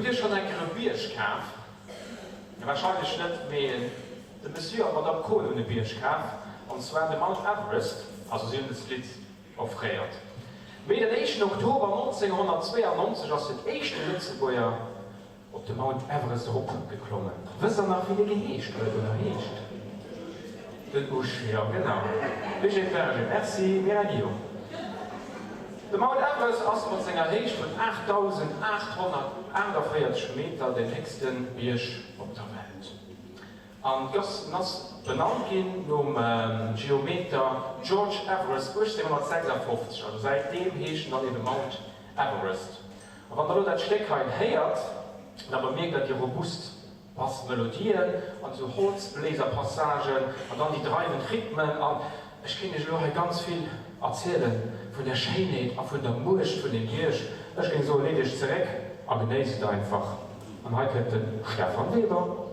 Hutt Dir schonn eng Kéier e Bierg kaf? Warscheinlech net, mee de Monsieur a d'Madame Kohn hunn e Bierg kaf, an zwar de Mount Everest. Also si hunn dëst Lidd offréiert. Mee den éischten Oktober 1992 ass den éischte Lëtzebuerger op de Mount Everest erop geklommen. Wësst der nach wéi dee geheescht huet oder heescht? Den Usch, jo genau. Brigitte Berger, Merci Mireille Guillaume. De Mount Everest ass mat senger Héicht vun 8.848 Meter den héchste Bierg op der Welt. An en ass benannt ginn nom Geometer George Everest 1856. Also säitdeem heescht en dann ebe Mount Everest. A wann der elo dat Stéck hei héiert, da bemierkt der déi robust Bassmelodien an esou Holzbléiserpassagen an dann déi dreiwend Rhythmen. An ech kéint iech elo hei ganz vill erziele vun der Schéinheet a vun der Muecht vun deem Bierg. Ech géing soen, leet iech zeréck a genéisst et einfach. An hei kënnt de Stefan Weber.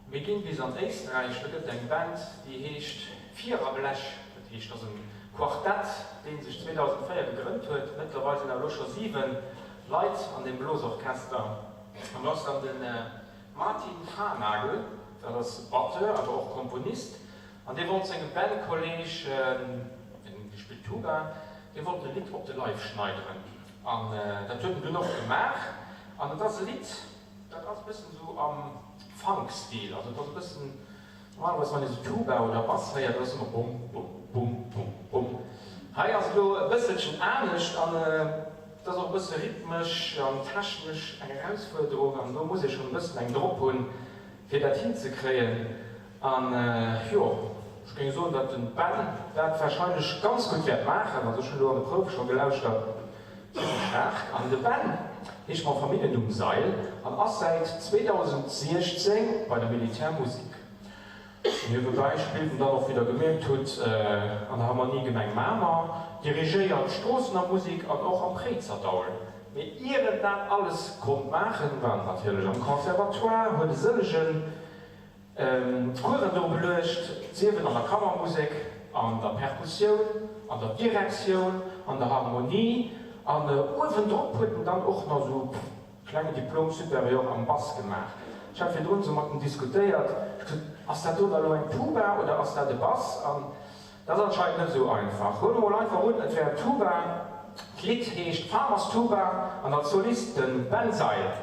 Mir ginn bis an Éisträich, do gëtt eng Band déi heescht Viererblech. Dat heescht ass en Quartett deen sech 2004 gegrënnt huet. Mëttlerweil sinn awer elo scho 7 Leit an deem Blosorchester. An do ass dann de Martin Scharnagl, dat ass Batteur awer och Komponist, an dee wollt sengem Bandkolleg, dee spillt Tuba, dee wollt e Lidd op de Leif schneideren. An dat huet en dunn och gemaach. An et ass e Lidd, Dat ass e bëssen esou am Funk-Stil, also et ass e bëssen, normalerweis wann ee sou Tuba oder Bass héiert, dat ass ëmmer bum bum bum bum bum. Hei ass et elo e bësselchen anescht an et ass och e bësse rhythmesch an technesch eng Erausfuerderung an do muss ee schonn e bëssen eng drop hunn, fir dat hinzekréien. An jo, ech géing soen, datt den Ben dat warscheinlech ganz gutt wäert maachen, also ech hunn elo an de Prouwe scho gelauschtert, Zimmlech staark. An de Ben heescht mam Familljennumm Seil an ass säit 2016 bei der Militärmusik. Niewebäi spillt en dann och, wéi der gemierkt hutt, an der Harmonie Gemeng Mamer, dirigéiert d'Stroossener Musik an och am Préizerdaul. Mee ier en dat alles konnt maachen, war en natierlech am Conservatoire, huet e sëllegen D'Coursen do beluecht, sief et an der Kammermusek, an der Perkussioun, an der Direktioun, an der Harmonie, an uewendrop huet en dann och nach esou e klengen Diplôme supérieur am Bass gemaach. Ech hat virdrun esou mat em diskutéiert, ech gesot, ass dat do da lo eng Tuba oder ass dat e Bass? An dat ass anscheinend net esou einfach. Huele mer mol einfach un, et wär Tuba. D'Lidd heescht Farmer's Tuba an als Solist de Ben Seil.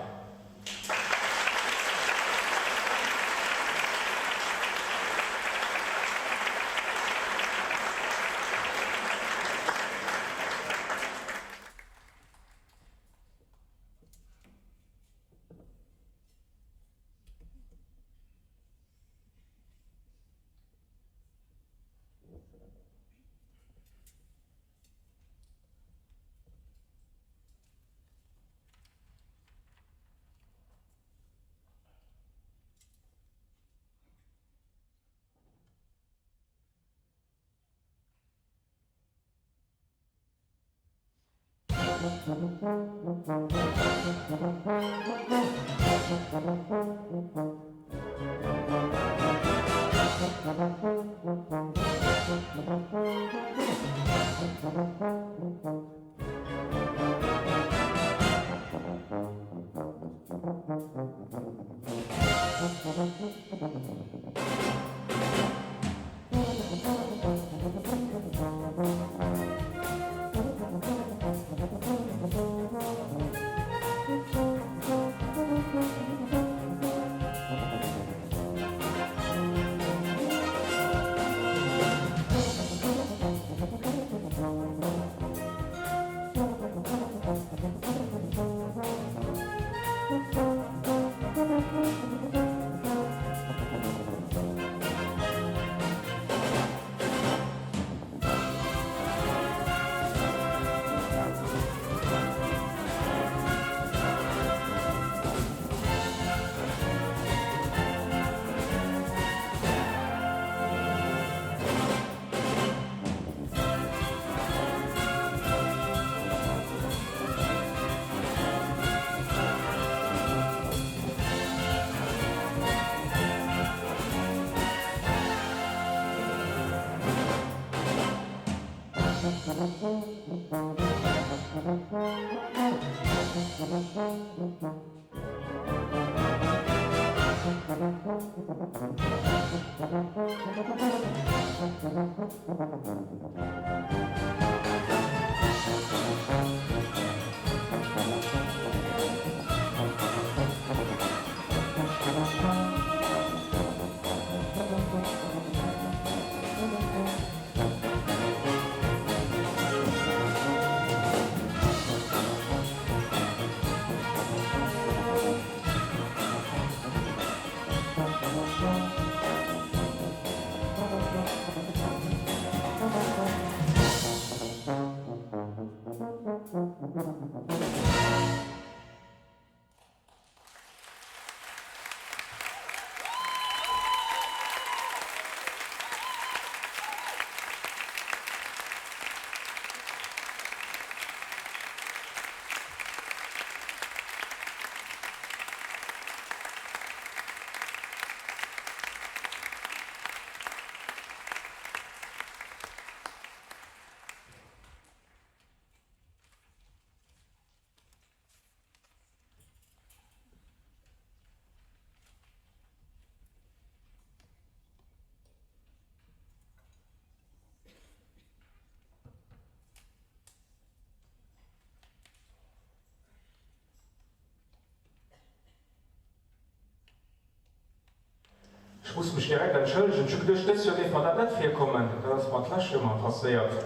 Ech muss mech direkt entschëllegen, ech hu geduecht, dëst Joer géif mer dat net virkommen. Dat ass mer d'lescht Joer mol passéiert.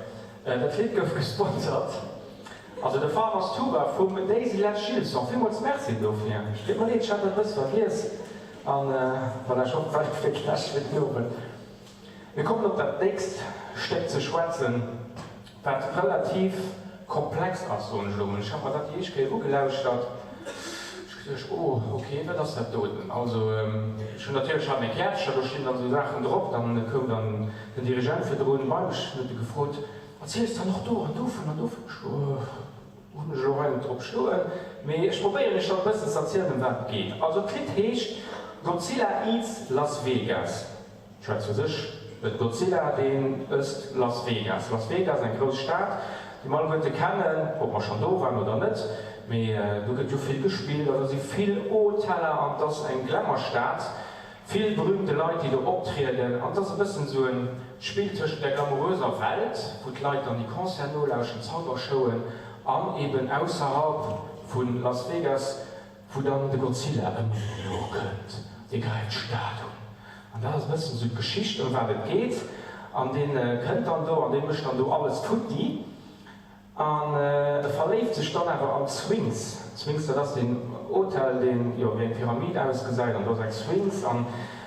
Dat Lidd gouf gesponsert, also The Farmer's Tuba vum Daisy Letsch Gilson. Villmools Merci dofir. Et deet mer leed, ech hat dat e bësse vergiess. An voilà, ech hoffen, dat fir d'lescht fir den Owend. Mir kommen op dat nächst Stéck ze schwätzen, wat relativ komplex ass, soen ech elo emol. Ech hat mer dat déi éischt Kéier ugelauschtert, ech geduecht, oh ok, wat ass dat doten? Also ech hunn natierlech hei meng Käertecher, do stinn dann esou Saachen drop. Dann koum dann den Dirigent virdrun bei mech an huet e gefrot, Erziels dann och do an dovun an dovun? Ech, Hunn ech elo hei net drop stoen, mee ech probéieren iech dann e bëssen ze erzielen ëm wat et geet. Also d'Lidd heescht Godzilla Eats Las Vegas. Schwätzt fir sech, et Godzilla deen ësst Las Vegas. Las Vegas, eng grouss Stad déi mer alleguerte kennen, ob mer schonn do waren oder net, mee do gëtt jo vill gespillt an do si vill Hoteller an et ass eng Glamour-Stad. Vill berühmte Leit déi do optrieden an et ass e bëssen esou en Spill tëschent der glamouröser Welt, wou d'Leit dann déi Concerten nolauschen, Zaubershowen an eben ausserhalb vu Las Vegas, wou dann de Godzilla ëmmer méi no kënnt, dee gräift d'Stad un an dat ass e bëssen esou d'Geschicht ëm wat et geet an dee kënnt dann do an dee mécht dann do alles futti. An e verléift sech dann awer an d'Sphinx. D'Sphinx, dat ass deen Hotel, deen, jo, wéi eng Pyramid ausgesäit, an do ass eng Sphinx. An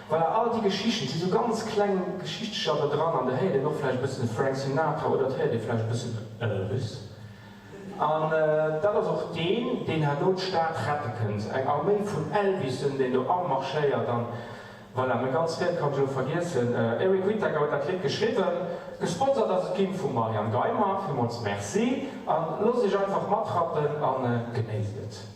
voilà, all déi Geschichten, et si sou ganz kleng Geschichtecher do dran, an do héiert een och vläicht e bëssen de Frank Sinatra oder et héiert ee vläicht e bëssen Elvis. An dat ass och deen, deen herno d'Stad rette kënnt. Eng Arméi vun Elvissen, deen do amarschéiert an. Voilà, meng ganz Ried kann ech elo vergiessen. Eric Whitacre huet dat Lidd geschriwwen. Gesponsert ass et ginn vum Marianne Geimer. Villmools Merci an loosst iech einfach matrappen an genéisst et.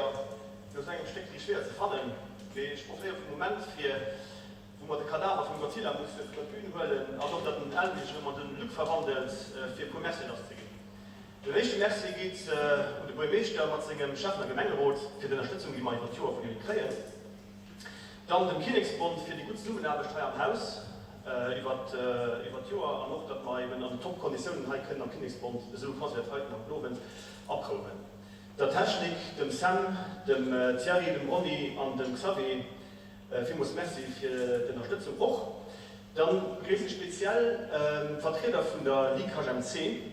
schwéier, no esou engem Stéck déi schwéier ze fannen, mee ech profitéiere vum Moment fir, wou mer de Kadaver vum Godzilla musse vun der Bühn huelen an och datt den Elvi sech erëm an den Luc verwandelt, fir e puer Mercie lass ze ginn. Den éischte Merci geet un de Buermeeschter mat sengem Schäffen a Gemengerot fir d'Ënnerstëtzung déi mer iwwert d'Joer vun hinnen kréien. Dann dem Kinneksbond fir déi gutt Zesummenaarbecht hei am Haus iwwert d'Joer an och datt mer eben an den top Konditiounen hei kënnen am Kinneksbond esou e Concert heiten haut den Owend aprouwen. Der Technik, dem Sam, dem Thierry, dem Ronny an dem Xavier villmools Merci fir d'Ënnerstëtzung och. Dann begréissen ech speziell d'Vertrieder vun der Ligue HMC.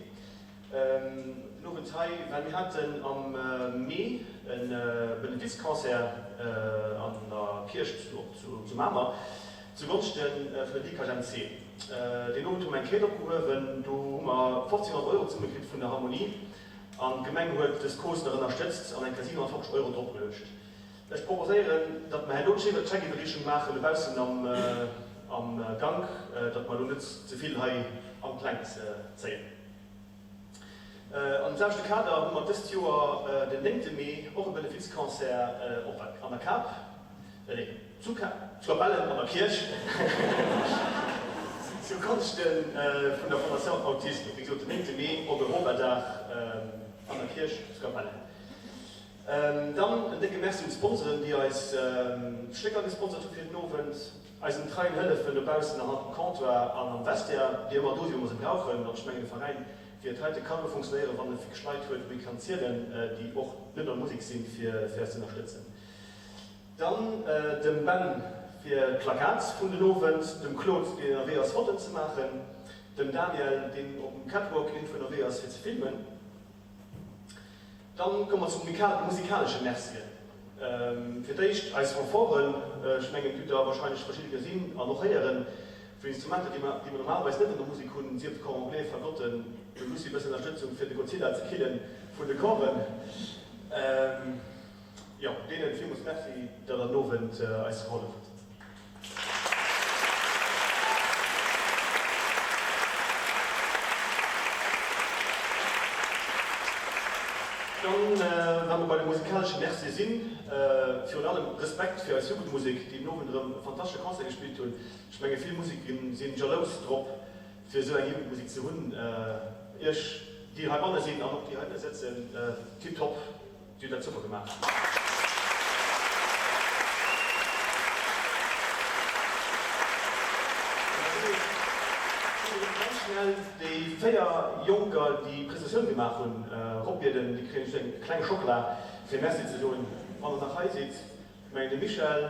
Den Owend hei, well mir haten am Mee e Benefizconcert an der Kierch zu Mamer zu Gonschte vun der Dikrech MC. Deen Owend hu mer eng Quête opgehuewen, do hu mer 1.500 Euro zesummekritt vun der Harmonie an d'Gemeng huet dës Cause nach ënnerstëtzt an eng Kéier 750 Euro dropgeluecht. Ech proposéieren, datt mer herno d'Scheckiwwerreechung maachen dobaussen am Gank, datt mer elo net ze vill hei an d'Längt zéien. An dem selwechte Kader hu mer dëst Joer den néngte Mee och e Benefizconcert op an der Kap, nee, zu Capellen an der Kierch, zu Konschte vun der Fondation Autisme. Wéi gesot, den néngte Mee op Europadag an der Kierch zu Capellen. Dann en décke Merci un d'Sponsoren, déi eis d'Stécker gesponsert hu fir den Owend, eisen treien Hëllefen dobaussen an hannert dem Comptoir an am Vestiaire, déi ëmmer do sinn, wa mer se brauchen. An ech mengen, e Veräin wéi dat heite kann nëmme funktionéieren, wann e wierklech Leit huet, wou ee kann zielen, déi och net an der Musek sinn, fir eis ze ënnerstëtzen. Dann dem Ben fir d'Plakat vun den Owend, dem Claude, deen ënnerwee ass, Fotoen ze maachen, dem Daniel, deen op dem Catwalk iergendwou ënnerwee ass, fir ze filmen. Dann komme mer zu de musikalesche Mercien. Fir d'éischt eis Renforten. Ech mengen, et hutt Der wahrscheinlech verschidde gesinn an och héieren, vun Instrumenter, déi mer normalerweis net an der Musek hunn, sief et Cor anglais, Fagotten, dem Lucie e bëssen Ënnerstëtzung fir de Godzilla ze killen vun de Corren. Jo, deenen villmools Merci, datt Der den Owend eis gehollef hutt. Dann, wa mer bei de musikalesche Mercie sinn, virun allem Respekt fir eis Jugendmusek, déi den Owend erëm e fantastesche Concert gespillt hunn. Ech menge vill Museke si jalous drop, fir esou eng Jugendmusek ze hunn. Iech, déi heibanne sinn an och déi hei ënne sëtzen, tiptop. Dir hutt dat super gemaach. Ganz schnell déi 4 Jonker déi Presentatioun gemaach hunn eropbieden. Déi kréien just eng kleng Schockela fir Merci ze soen, wann der nach hei sidd. Ech mengen de Michel,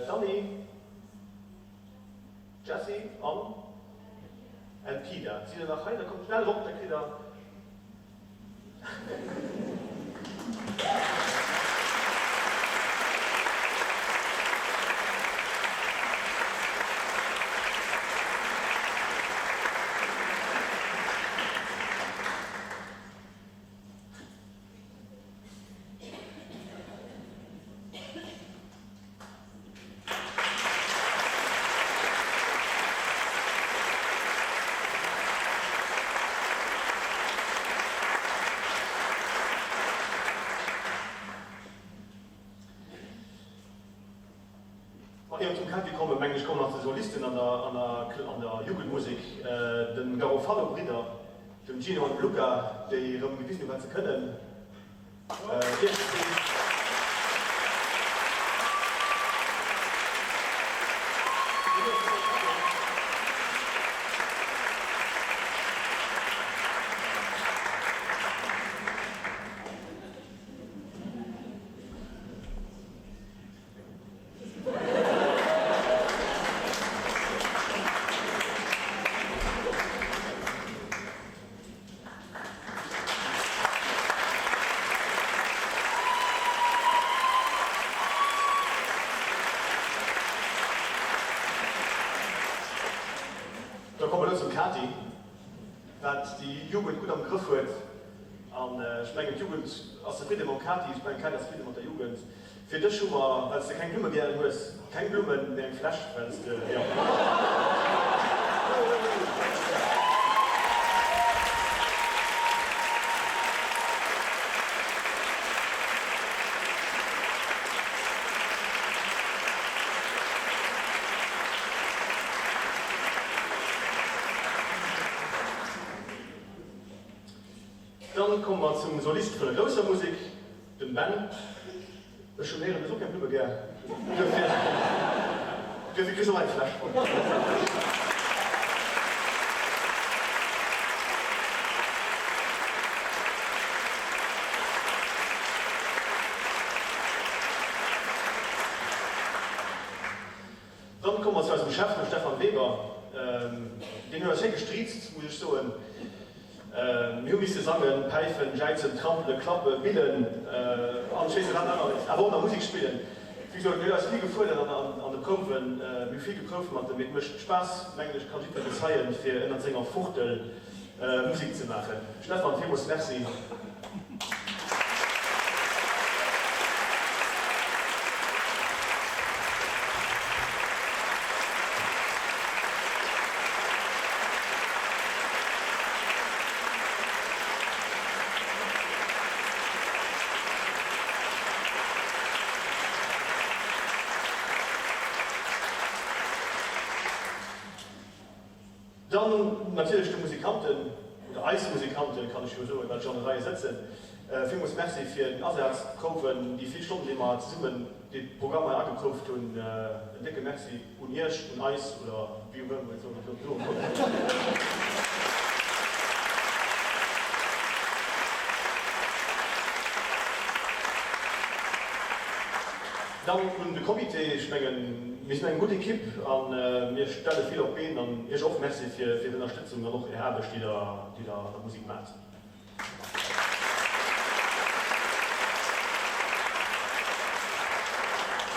d'Anny, d'Jessie an Elpida. Sidd der nach hei? Da kommt schnell erop, da kritt der. Ma ier mer zum Kätti kommen, mengen ech, kommen nach de Solisten an der an der Jugendmusek, de Garofalo-Bridder, dem Gino an dem Luca, déi erëm gewisen hunn, wat se kënnen. Da komme mer elo zum Kati, wat déi Jugend gutt am Grëff huet. An ech mengen, d'Jugend ass zefridde mam Kati, ech mengen, d'Kati ass zefridde mat der Jugend. Fir dech hu mer, well s de keng Blumme gären hues, keng Blummen, mee eng Fläsch, well s de, jo. Dann komme mer zum Solist vun der grousser Musek, dem Ben. Ech hunn héieren, du hues och keng Blumme gär, duerfir, duerfir kriss och eng Fläsch. Dann komme mer zu eisem Chef, dem Stefan Weber. Deen huet eis schéi gestriizt, muss ech soen. Mir hu misse sangen, päifen, jäizen, trampelen, klappen, billen an ech weess net wat nach alles, awer och nach Musek spillen. Wéi gesot, mir hunn eis vill gefuerdert an de Prouwen. Mir hu vill geprouft mat em, mee et mécht Spaass, mengen ech, kann jiddwer bezeien, fir ënnert senger Fuchtel Musek ze maachen. Stefan, villmools Merci. Dann natierlech de Musikanten, oder eis Musikanten, kann ech jo soen, well ech an de Reie sëtzen, villmools Merci fir den Asaz, d'Prouwen, déi vill Stonnen, déi mer zesummen dee Programm hei ageprouft hunn. En décke Merci un Iech, un eis, oder wéi och ëmmer et soll soe kommen. Dann un de Comité, ech mengen, mir sinn eng gutt Ekipp a mir stelle vill op d'Been. An Iech och Merci fir d'Ënnerstëtzung an och Är Aarbecht, déi Der an der Musek maacht.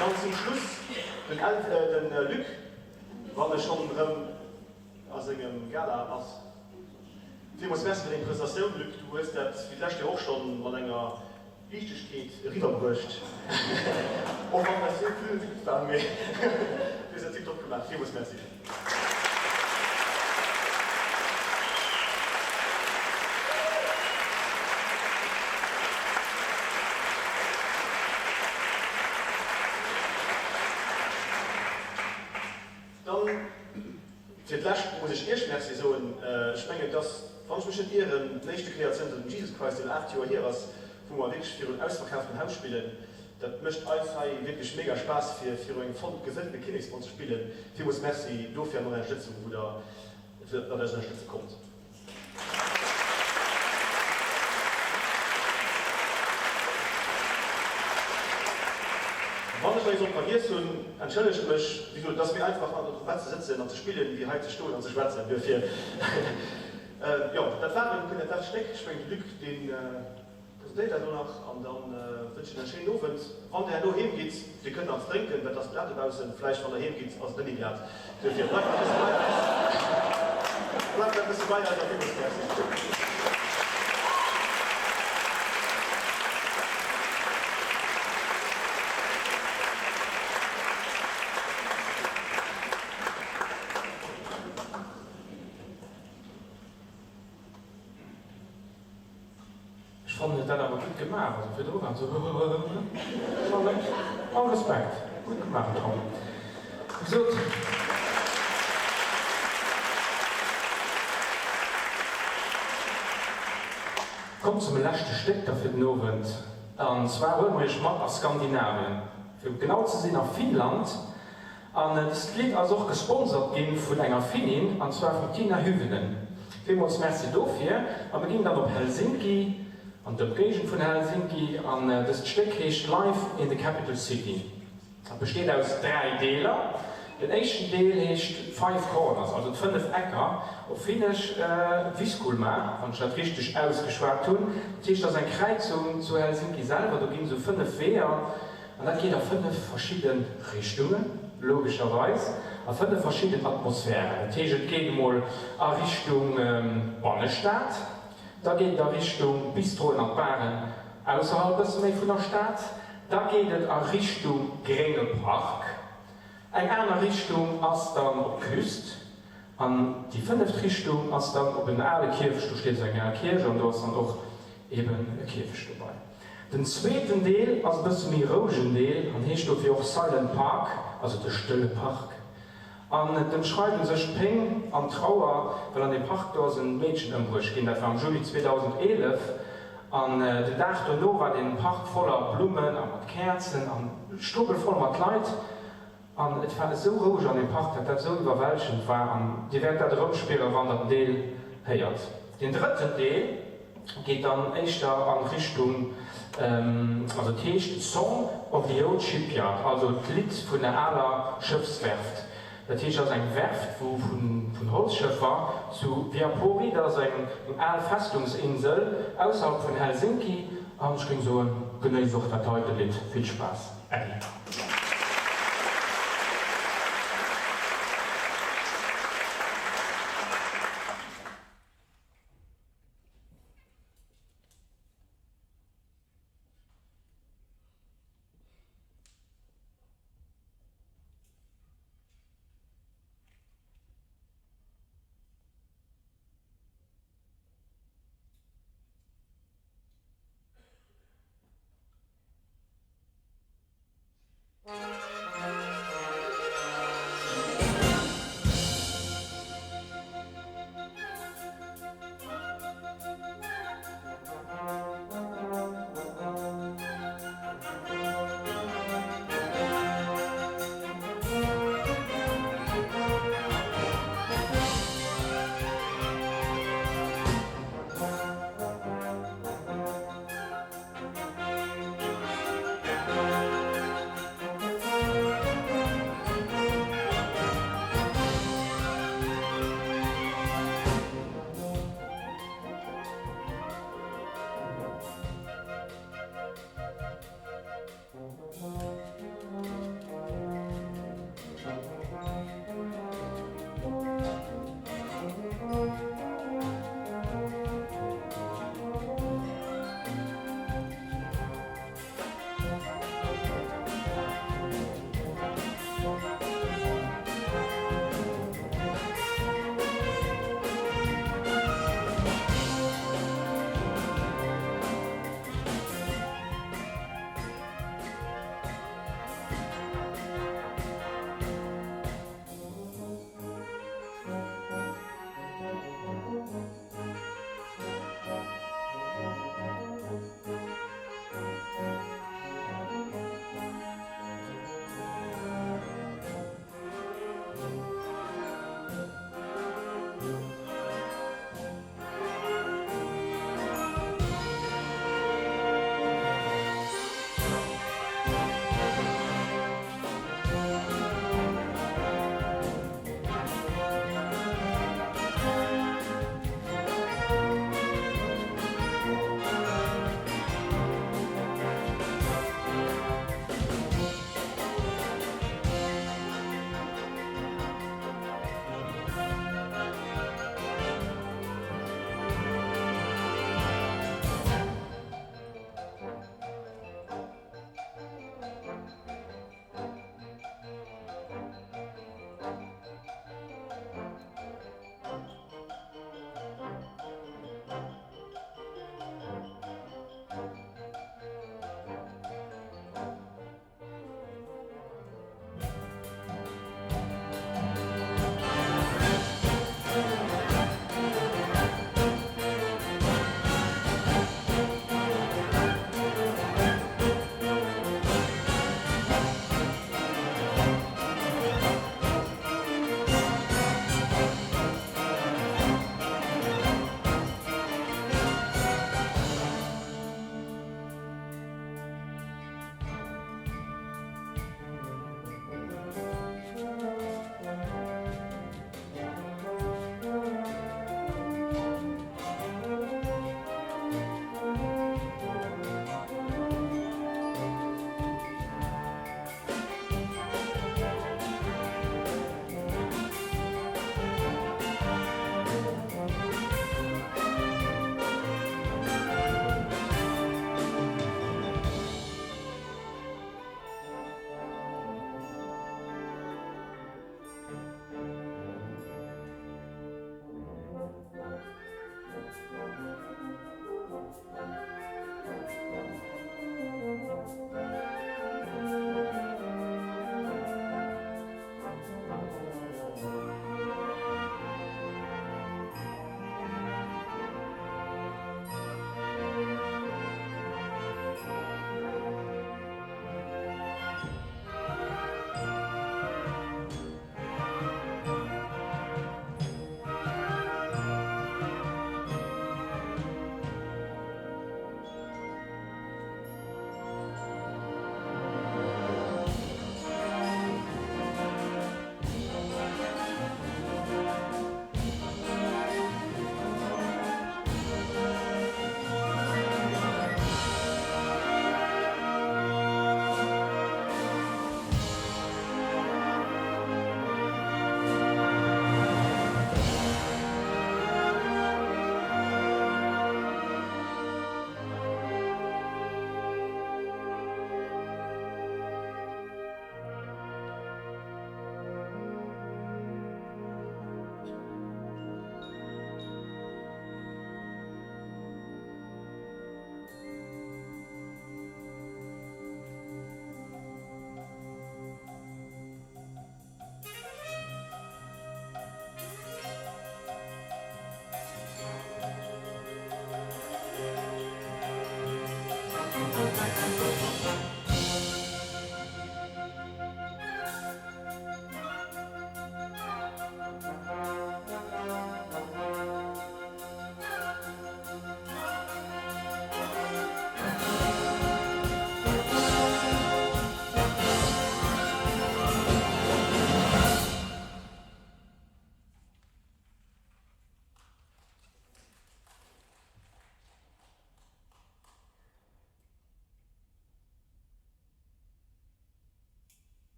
Dann zum Schluss den Luc, wann e schonn erëm a sengem Gala ass. Villmools Merci fir deng Presentatioun, Luc. Du hues dat wéi d'lescht Joer och schonn mat enger Liichtegkeet eriwwerbruecht. Och wann dat net gutt war, mee du hues dat tiptop gemaach. Villmools Merci. Dann fir d'lescht muss ech Iech Merci soen. Ech mengen, et ass, wann ech mech net ieren, d'éischte Kéier zënter dem Jesus Christ, deen 8 Joer hier ass, wou mer wierklech virun ausverkaaftem Haus spillen. Dat mécht eis hei wierklech mega Spaass, fir viru engem voll gefëlltene Kinneksbronn ze spillen. Villmools Merci dofir an och Är Ënnerstëtzung, wou Der mat eis ënnerstëtze kommt. Wann ech nach ee sollt vergiess hunn, entschëllegt mech. Wéi gesot, et ass méi einfach an der Trompett ze sëtzen an ze spillen, wéi hei ze stoen an ze schwätzen. Duerfir, jo, dat war en dat lescht Stéck. Ech mengen, de Luc, dee Presentéiert dat elo nach an dann wënschen ech en schéinen Owend. Wann der herno heem gitt, dir kënnt nach eppes drénken, well et ass glat dobaussen. Vläicht wann der heem gitt ass et net méi glat. Duerfir bleift nach e bësse bei eis. Bleift nach e bësse bei eis a villmools Merci. Ech fannen et dat awer gutt gemaach, also virdru waren se All Respekt, gutt gemaach Tom. Wéi gesot, kommt zum leschte Stéck da fir den Owend, an zwar huele mer iech mat a Skandinavien, fir genau ze sinn a Finnland. An dëst Lidd ass och gesponsert ginn vun enger Finnin, an zwar vum Tina Hyvönen. Villmools Merci dofir. A mir ginn dann op Helsinki, an d'Ëmgéigend vun Helsinki, an dëst Stéck heescht Life in the Capital City. Et besteet aus 3 Deeler. Den éischten Deel heescht Five Corners, also d'fënnef Ecker, op Finnesch Viiskulma, wann ech dat richteg ausgeschwat hunn. Dat heescht, et ass eng Kräizung zu Helsinki selwer, do ginn esou 5 Weeër. An dat geet a 5 verschidde Richtungen, logescherweis, a 5 verschidden Atmosphären. Dat heescht, et geet emol a Richtung Bannestad, da geet et a Richtung d'Bistroen an d'Baren ausserhalb bësse méi vun der Stad, da geet et a Richtung grénge Park, eng aner Richtung ass dann op d'Küst an déi fënneft Richtung ass dann op en ale Kierfecht, do steet esou eng al Kierch an do ass dann och eben e Kierfecht dobei. Den zweeten Deel ass e bësse méi rouegen Deel an heescht dofir och Silent Park, also de stëlle Park. An et ëmschreift u sech d'Péng an d'Trauer, well an deem Park do ass en Meedchen ëmbruecht ginn, dat war am Juli 2011. An den Dag dono war den Park voller Blummen a mat Käerzen an stobelvoll mat Leit. An et war esou roueg an deem Park, dat dat esou iwwerwältegend war. An dir wäert dat erëmspieren, wann der den Deel héiert. Deen drëtten Deel geet dann éischter an Richtung, also et heescht Song of the Old Shipyard, also d'Lidd vun der aler Schëffswerft. Dat heescht, et ass eng Werft wou vun Holzschëffer zu Viapori, dat ass eng al Festungsinsel ausserhalb vun Helsinki. An ech géing soen, genéisst och dat heite Lidd. Vill Spaass. Äddi.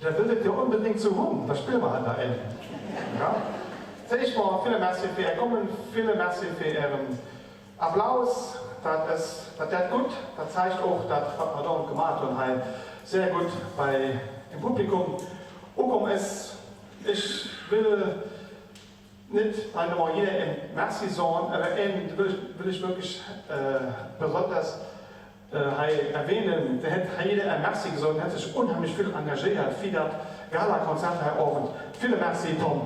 Der wëllt et jo onbedéngt sou hunn, da spille mer halt nach een. Ja? D'éischt mol ville Merci fir Är Kommen, ville Merci fir Ären Applaus. Dat ass, dat därt gutt, dat zeigt och, dat wat mer do gemaat hunn hei, sehr gutt bei dem Publikum ukomm ass. Ech wëll net hei nochmol jiddereen Merci soen, awer een wëll ech, wëll ech wierklech besonders hei erwähnen, der hätt hei jidder en Merci gesot, en hätt sech unheimlech vill engagéiert fir dat Galakonzert hei Owend. Ville Merci Tom.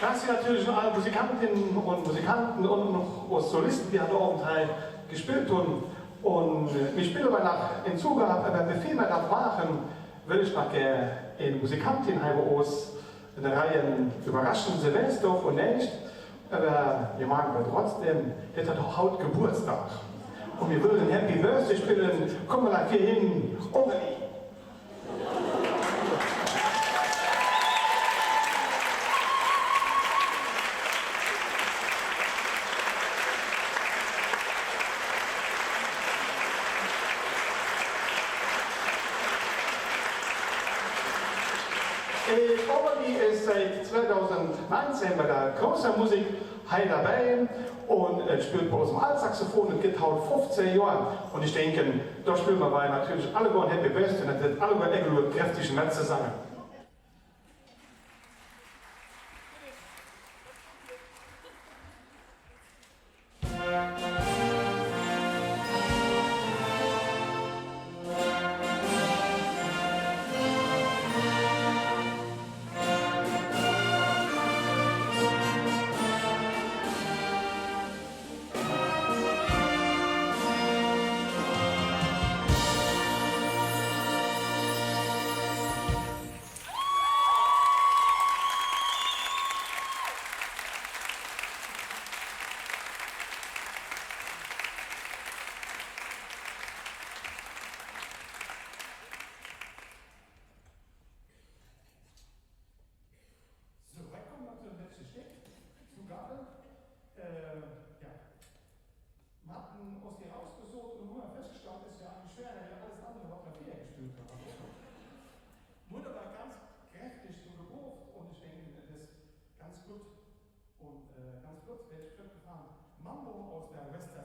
Merci natierlech un all Musikantinnen und Musikanten und och os Solisten, déi hatt Owend hei gespillt hunn. Und mir spille bei nach en Zugabe, awer bevir mer dat maachen, wëll ech nach gär en Musikantin hei bei os en de Reien iwwerraschen. Se weess dovun näischt, awer mir maachen et trotzdem. Hiert hat och haut Gebuertsdag und mir wëllen en Happy Birthday spillen. Komm mol hei vir hin, Aurélie. D'Aurélie ass säit 2019 bei der Grousser Musek hei derbäi und spillt bei ons um Altsaxophon. Et gëtt haut 15 Joer und ech denken, Da spille mer bei natierlech alleguer en Happy Birthday an et huet alleguer egeluet kräfteg mat ze sangen. Sou, hei komme mer zum letzte Stéck, Zugabe. Ja, mer haten ons déi erausgesot und hu mer festgestallt, ist ja eigentlich schwerer wie alles andere, wat mer virher gespillt hunn. Mer hunn awer ganz kräftig dru geproft und ech denken, et ass ganz gutt und ganz flott, wäert iech bestëmmt gefalen, Mambo aus der Western.